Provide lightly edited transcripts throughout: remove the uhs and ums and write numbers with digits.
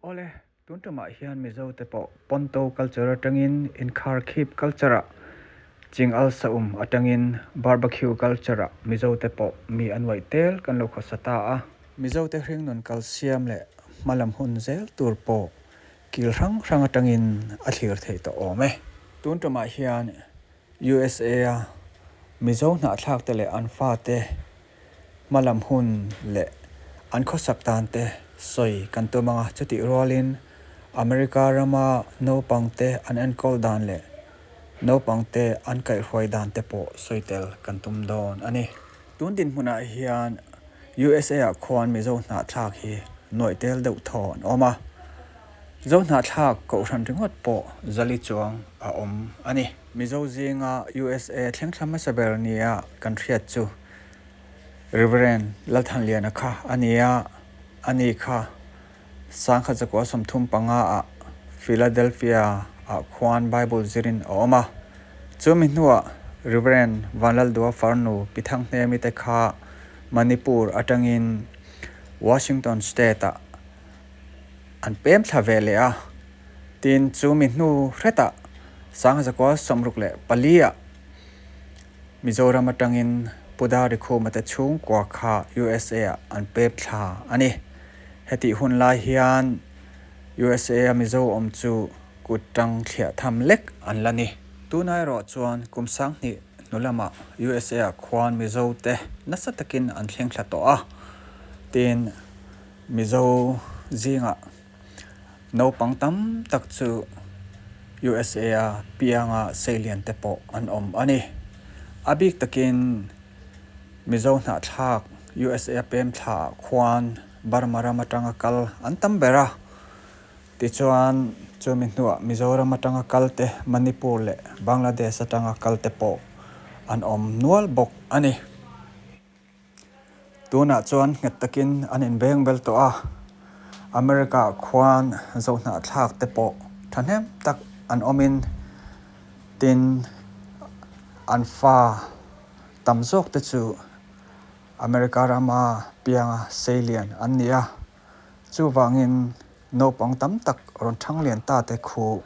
Awle, tun tumah hian Mizo te pawh Ponto culture atangin inkharkhip culture ah, ching al saum atangin barbecue culture ah Mizo te pawh mi an uaih tel kan lo khawsa ta a. Mizo te hringnun kalsiam leh hmalam hun zel tur pawh kil hrang hrang atangin a thlir theih tawh awm e. Tun tumah hian USA a Mizo hnahthlak te leh an fate hmalam hun leh an khawsak dan te sawi kan tum ang a, chutih rualin America rama naupang te an enkawl dan leh naupang te an kaihhruai dan te pawh sawi tel kan tum dawn a ni. Tun dinhmunah hian USA ah khuan Mizo hnahthlak hi nuaih tel deuh thaw an awm a, Zo hnahthlak kohhran ringawt pawh zali chuang a awm a ni. Mizo zinga USA thleng thla hmasa ber nia kan hriat chu Rev. Lalthanliana kha a ni a, ani kha Sangkhat zakua 35 ah Philadelphia ah khuan Bible zirin a awm a. Chumi hnuah Rev. Vanlaldua farnu Pi Thanghnemi te kha Manipur atangin Washington State ah an pem thla ve leh a. Tin, chumi hnu hretah Sangkhat zakua 64 ah Mizoram atangin Pu Darikhuma te chhungkua kha USA ah an pep thla a ni. Hetih hun lai hian USA a Mizo awm chu kut tang thliah tham lek an la ni. Tunah erawh chuan kum 2000 hnu lamah USA ah khuan Mizo te nasa takin an thleng thla tawh a, tin Mizo zingah naupang tam tak chu USA a pianga seilian te pawh an awm a ni. A bik takin Mizo hnahthlak USA pem thla ah khuan Burma ram atanga kal an tam ber a. Tichuan chumi hnuah Mizoram atanga kal te, Manipur leh Bangladesh atanga kal te pawh an awm nual bawk a ni. Tunah chuan nghet takin an inbeng bel tawh a, America ah khuan zohnahthlak te pawh thahnem tak an awmin tin an fa tam zawk te chu America rama pianga seilian an ni a, chuvangin naupang tam tak rawn thang lian ta te khu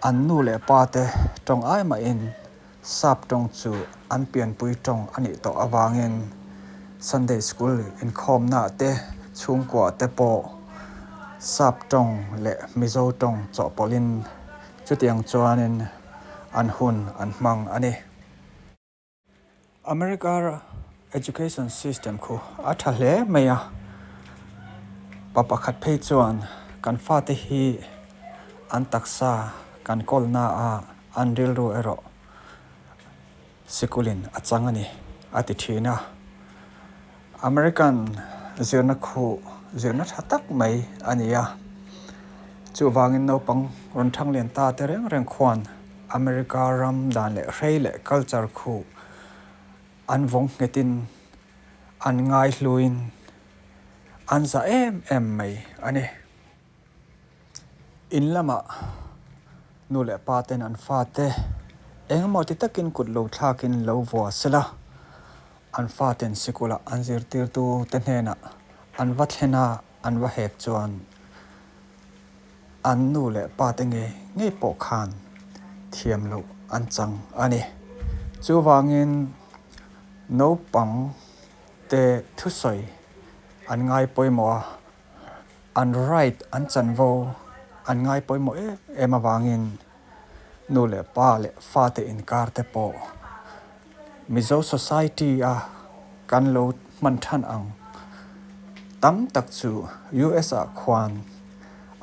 an nu leh pa te tawng ai mahin sap tawng chu an pianpui tawng a nih tawh avangin Sunday school inkhawmna te chhungkua te pawh sap tawng leh Mizo tawng chawhpawlhin chutiang chuanin an hun an hmang a ni. America education system khu a tha hle mai a, pa pakhat phei chuan kan fate hi an taksa kan kawlna a an rilru erawh sikulin a chang a ni a ti thin a. American zirna khu zirna tha tak mai a ni a, chuvangin naupang rawn thang lian ta te reng reng khuan America ram dan leh hrei leh culture khu an vawng nghetin an ngaihluin an za em em mai a ni. In lamah nu leh pa ten an fate engemaw ti takin kut lo thlakin lo vua sela, an faten sikulah an zirtirtu te hnenah an va thlen a, an va hek chuan An nu leh pa te ngei ngei pawh khan thiam loh an chang a ni. Chuvangin naupang te thusawi an ngai pawimawh a, an right an chanvo an ngai pawimawh em em avangin nu leh pa leh fate inkar te pawh Mizo society a kan lo hman than ang tam tak chu US ah khuan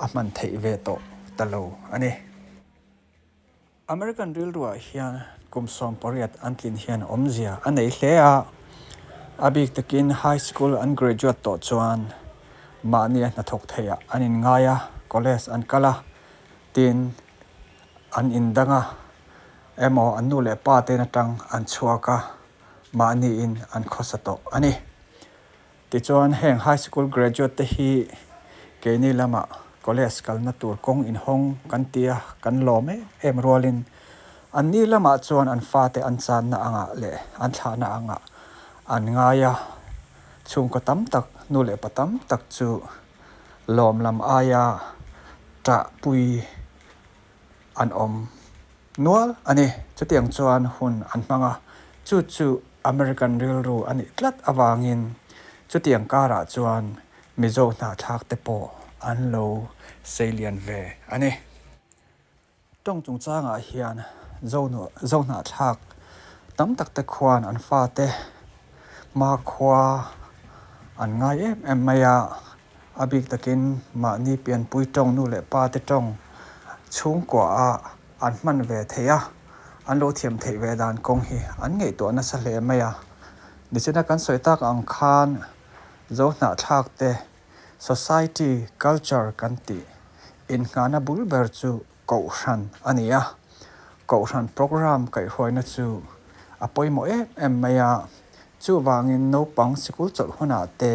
a hman theih ve tawh ta lo a ni. American rilruah hian kum 18 an tlin hian awmzia a nei hle a, a bik takin high school an graduate tawh chuan mahnia hnathawk theihah an inngai a, college an kal a, tin an indang a. Emaw an nu leh pa ten atang an chhuak a, mahniin an khawsa tawh a ni. Tichuan heng high school graduate te hi keini lamah college kalna tur kawng inhawng kan ti a, kan lawm em em rualin anni lamah chuan an fate an channa angah leh an thlahna angah an ngai a, chhungkaw tam tak nu leh pa tam tak chu. Lawm lam aia ṭahpui an awm nual a ni. Chutiang chuan hun an hmang a, chu chu American rilru a nih tlat avangin chutiang karah chuan Mizo hnahthlak te pawh an lo seilian ve a ni. Tawng chungchangah hian Zohnahthlak tam tak te khuan an fate hmakhua an ngai em em mai a, a bik takin mahni pianpui tawng nu leh pa te tawng chhungkua ah an hman ve theih a, an lo thiam theih ve dan kawng hi an ngaihtuah nasa hle mai a. Nichina kan sawi tak ang khan Zohnahthlak te Society culture kan tih innghahna bul ber chu Kohhran a ni a, Kohhran programme kaihhruaina chu a pawimawh em em mai a, chuvangin naupang sikul chawlh hunah te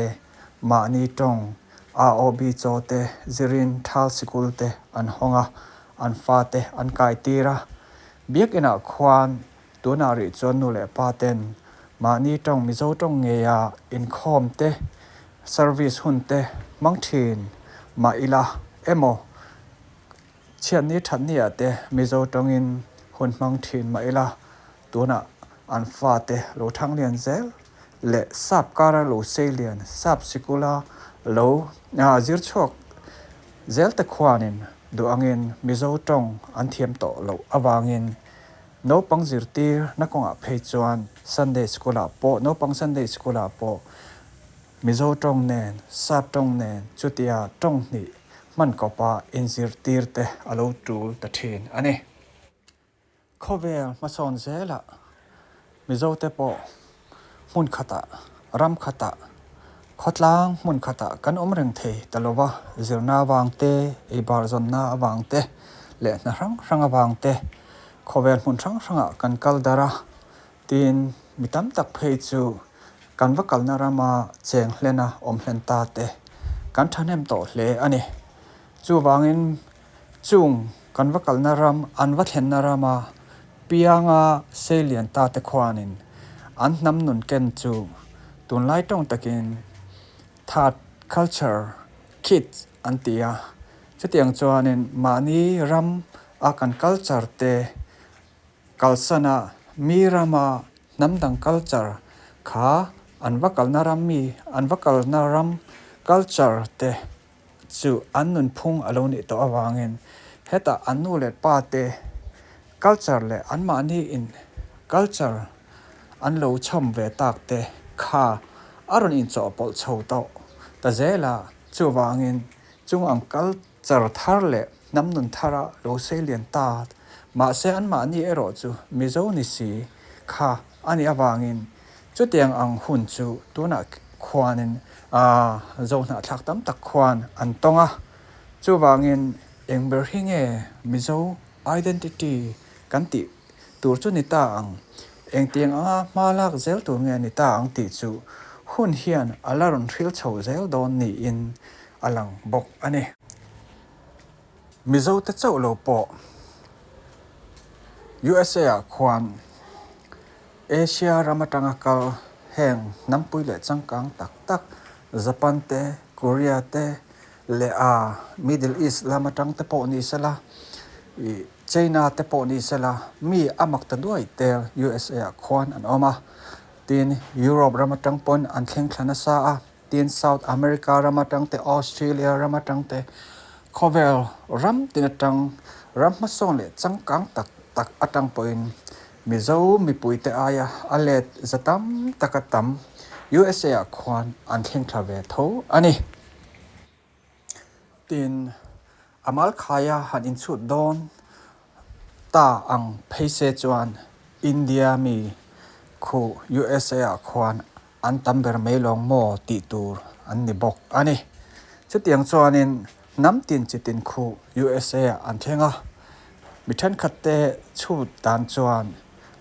mahni tawng AOB chaw te zirin thal sikul te an hawng a, an fate an kai tir a, Biakinah khuan Tunah rih chuan nu leh pa ten mahni tawng Mizo tawng ngeia inkhawm te, service hun te hmang thin mah ila emaw chhiatni thatni ah te Mizo tawngin hun hmang thin mah ila tunah an fate lo thang lian zel leh sap kara lo sei lian sap sikula lo zir chhuak zel te khuanin duh angin Mizo tawng an thiam tawh loh avangin Naupang zirtir na kawngah phei chuan Sunday School ah pawh naupang Sunday School ah pawh Mizo tawng nen, Sap tawng nen chutia tawng hnih hman kawpa inzirtir te a lo tul ta thin a ni. Khawvel hmasawn zelah Mizo te pawh hmun khatah, ram khatah, khawtlang hmun khatah kan awm reng thei ta lo va, zirna avang te, eibar zawnna avang te leh hna hrang hrang avang te khawvel hmun hrang hrangah kan kal darh a, tin mi tam tak phei chu kan va kalna rama cheng hlena awm hlen ta te kan thahnem tawh hle a ni. Chuvangin chung kan va kalna ram, an va thlenna rama Pianga Seilian ta te khuanin an hnam nun ken chu tunlai tawng takin Third Culture Kids an ti a. Chutiang chuanin mahni ram a kan culture te kalsana mi rama hnam dang culture kha an va kalna ram mi an va kalna ram culture te chu an nunphung a lo nih tawh avangin hetah an nu leh pa te culture leh anmahni in culture an lo chhawm ve tak te kha a rawn inchawhpawlh chho tawh ta zel a, chuvangin chung ang culture thar leh hnam nun thara lo sei lian ta mahse anmahni erawh chu Mizo ni si kha a nih avangin Chutiang ang hun chu tunah khuanin Zohnahthlak tam tak khuan an tawng a, chuvangin eng ber hi nge Mizo identity kan tih tur chu ni ta ang, engtiang anga hma lak zel tur nge ni ta ang tih chu hun hian a la rawn hril chho zel dawn niin a lang bawk a ni. Mizote chauh lo pawh USA ah khuan Asia ram atanga kal heng hnampui leh changkang tak tak Japan te, Korea te leh a Middle East lam atang te pawh ni sela, ih China te pawh ni sela mi a mak ta duai tel USA ah khuan an awm a, tin Europe ram atang pawn an thleng thla nasa a, tin South America ram atang te, Australia ram atang te khawvel ram tin atang ram hmasawn leh changkang tak tak atang pawhin Mizo mipuite aia a let za tam taka tam USA ah khuan an thleng thla ve tho a ni. Tin, a mal khaia han inchhut dawn ta ang phei se chuan India mi khu USA ah khuan an tam ber mai lawng maw tih tur an ni bawk a ni. Chutiang chuanin hnam tin chi tin khu USA ah an thleng a, mi thenkhat te chhut dan chuan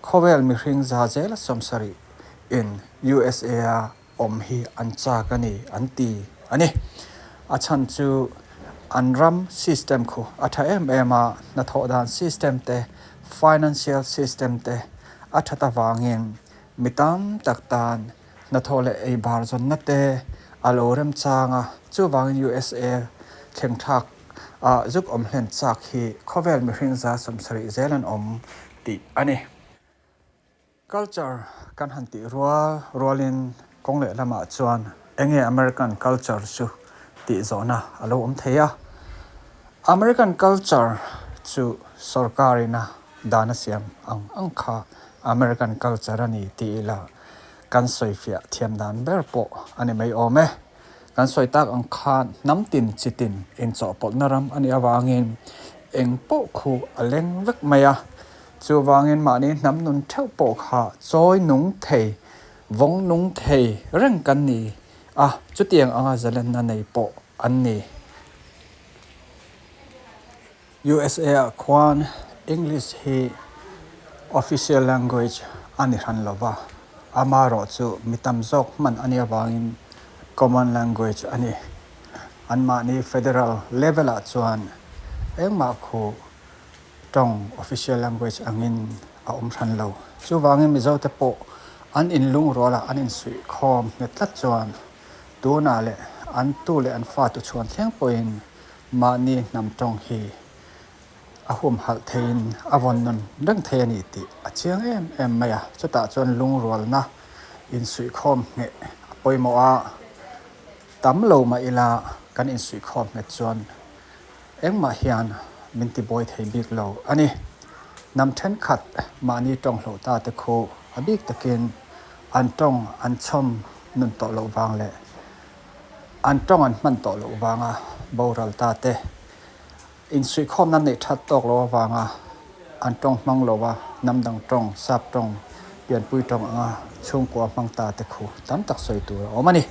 khawvel mihring za zela 70 in USA a awm hi an chak a ni an ti a ni. A chhan chu an ram system khu a tha em em a, hnathawh dan system te, financial system te a that avangin Mi tam tak tan hnathawh leh ei bar zawnna te a lo remchang a, chuvangin USA thleng thlak ah zuk awm hlen chak hi khawvel mihring 70% zel an awm tih a ni. Culture kan han tih rual rualin kawng leh lamah chuan enge American culture chu tih zawhna a lo awm thei a. American culture chu sorkarina dan a siam ang ang kha American culture a ni tih ila kan sawifiah thiam dan ber pawh a ni mai awm e. Kan sawi tak ang khan hnam tin chi tin inchawhpawlhna ram a nih avangin eng pawh khu a leng vek mai a. Chuvangin mahni hnam nun theuh pawh kha chawi nung thei, vawng nung thei reng kan ni a, chutiang anga zalenna nei pawh an ni. USA ah khuan English hi official language a ni hran lo va, amaherawh chu mi tam zawk hman a nih avangin common language a ni. Anmahni federal level ah chuan engmah khu tawng official language angin a awm hran lo. Chuvangin Mizote pawh an inlungrualah an insuihkhawm nghet tlat chuan tunah leh an tu leh an fatu chhuan thleng pawhin Mahni hnam tawng hi a humhalh theiin a vawn nun reng thei a ni tih a chiang em em mai a. Chutah chuan lungrualna insuihkhawm ngheh a pawimawh a, tam lo mah ila kan insuihkhawm nghet chuan engmah hian min tibuai thei bik lo a ni. Hnam thenkhat mahni tawng hloh ta te khu a bik takin an tawng an chhawm nun tawh loh vang leh An tawng an hman tawh loh vanga boral ta te, insuihkhawmna neih that tawk loh avanga an tawng hmang lo a, hnam dang tawng, sap tawng, pianpui tawng anga chhungkua hmang ta te khu tam tak sawi tur a awm a ni.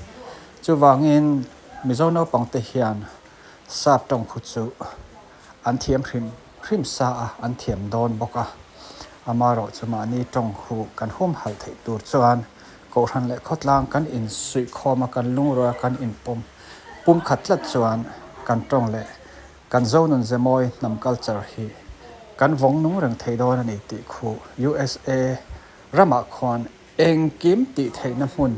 Chuvangin Mizo naupang te hian sap tawng khu chu an thiam hrim hrim sa a, an thiam dawn bawk a. Amaherawh chu mahni tawng khu kan humhalh theih tur chuan Kohhran leh khawtlang kan insuihkhawm a, kan lungrual a, kan inpawm pumkhat tlat chuan kan tawng leh kan Zonun Zemawi hnam culture hi kan vawng nung reng thei dawn a ni tih khu USA ramah khuan engkim tih theihna hmun,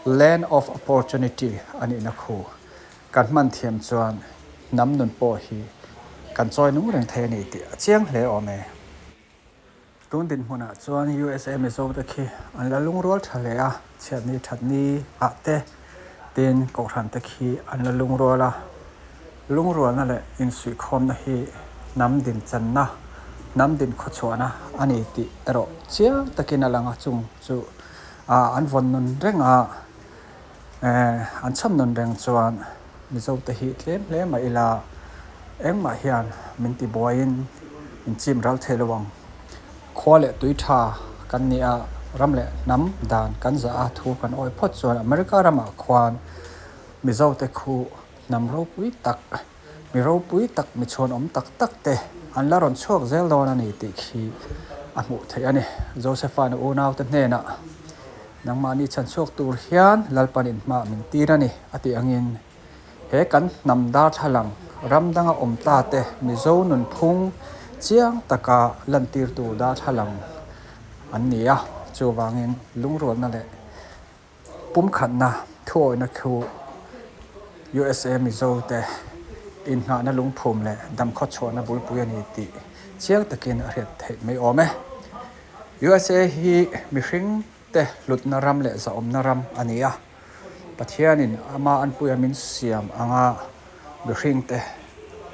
land of opportunity, a nihna khu kan hman thiam chuan hnam nun pawh hi kan chawi nung reng thei a ni tih a chiang hle awm e. Tun dinhmunah chuan USA Mizo te khi an la lungrual tha hle a, chhiatni thatni ah te tin Kohhran te khi an la lungrual a. Lungrualna leh insuihkhawmna hi hnam din channa, hnam din khawchhuahna a ni tih erawh chiang takin a lang a, chung chu an vawn nun reng a, an chham nun reng chuan Mizo te hi tlem hle mah ila engmah hian min ti buaiin min chim ral thei lo ang. Khua leh tui tha kan ni a, ram leh hnam dan kan zah a thu kan awi phawt chuan America ramah khuan Mizo te khu hnam ropui tak, mi ropui tak, mi chhuanawm tak tak te an la rawn chhuak zel dawn a ni tih khi a hmuh theih a ni. Josepha-na unaute hnenah, Nangmahni chhan chhuak tur hian Lalpan inhma min tir a ni, a tih angin he kan hnam darthlalang ram danga awm ta te Mizo nunphung chiang taka lantirtu darthlalang an ni a, chuvangin lungrualna leh Pumkhatna thuawihna khu USA Mizo te inngahna lungphum leh damkhaw chhuahna bulpui a ni tih chiang takin a hriat theih mai awm e. USA hi mihring te hlutna ram leh zahawmna ram a ni a, Pathianin ama anpuia min siam anga mihring te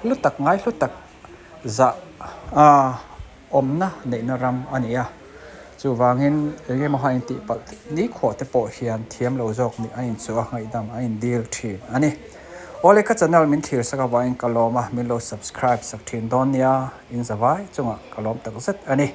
hlu tak ngai hlu tak zah a awmna neihna ram a ni a, chuvangin eng emaw a intih palh nikhua te pawh hian thiam lo zawk nih a inchuh a, ngaihdam a indil thin a ni. Awle ka channel min thlir sak avangin ka lawm a, min lo subscribe sak thin dawn nia, in zavai chungah ka lawm tak zet a ni.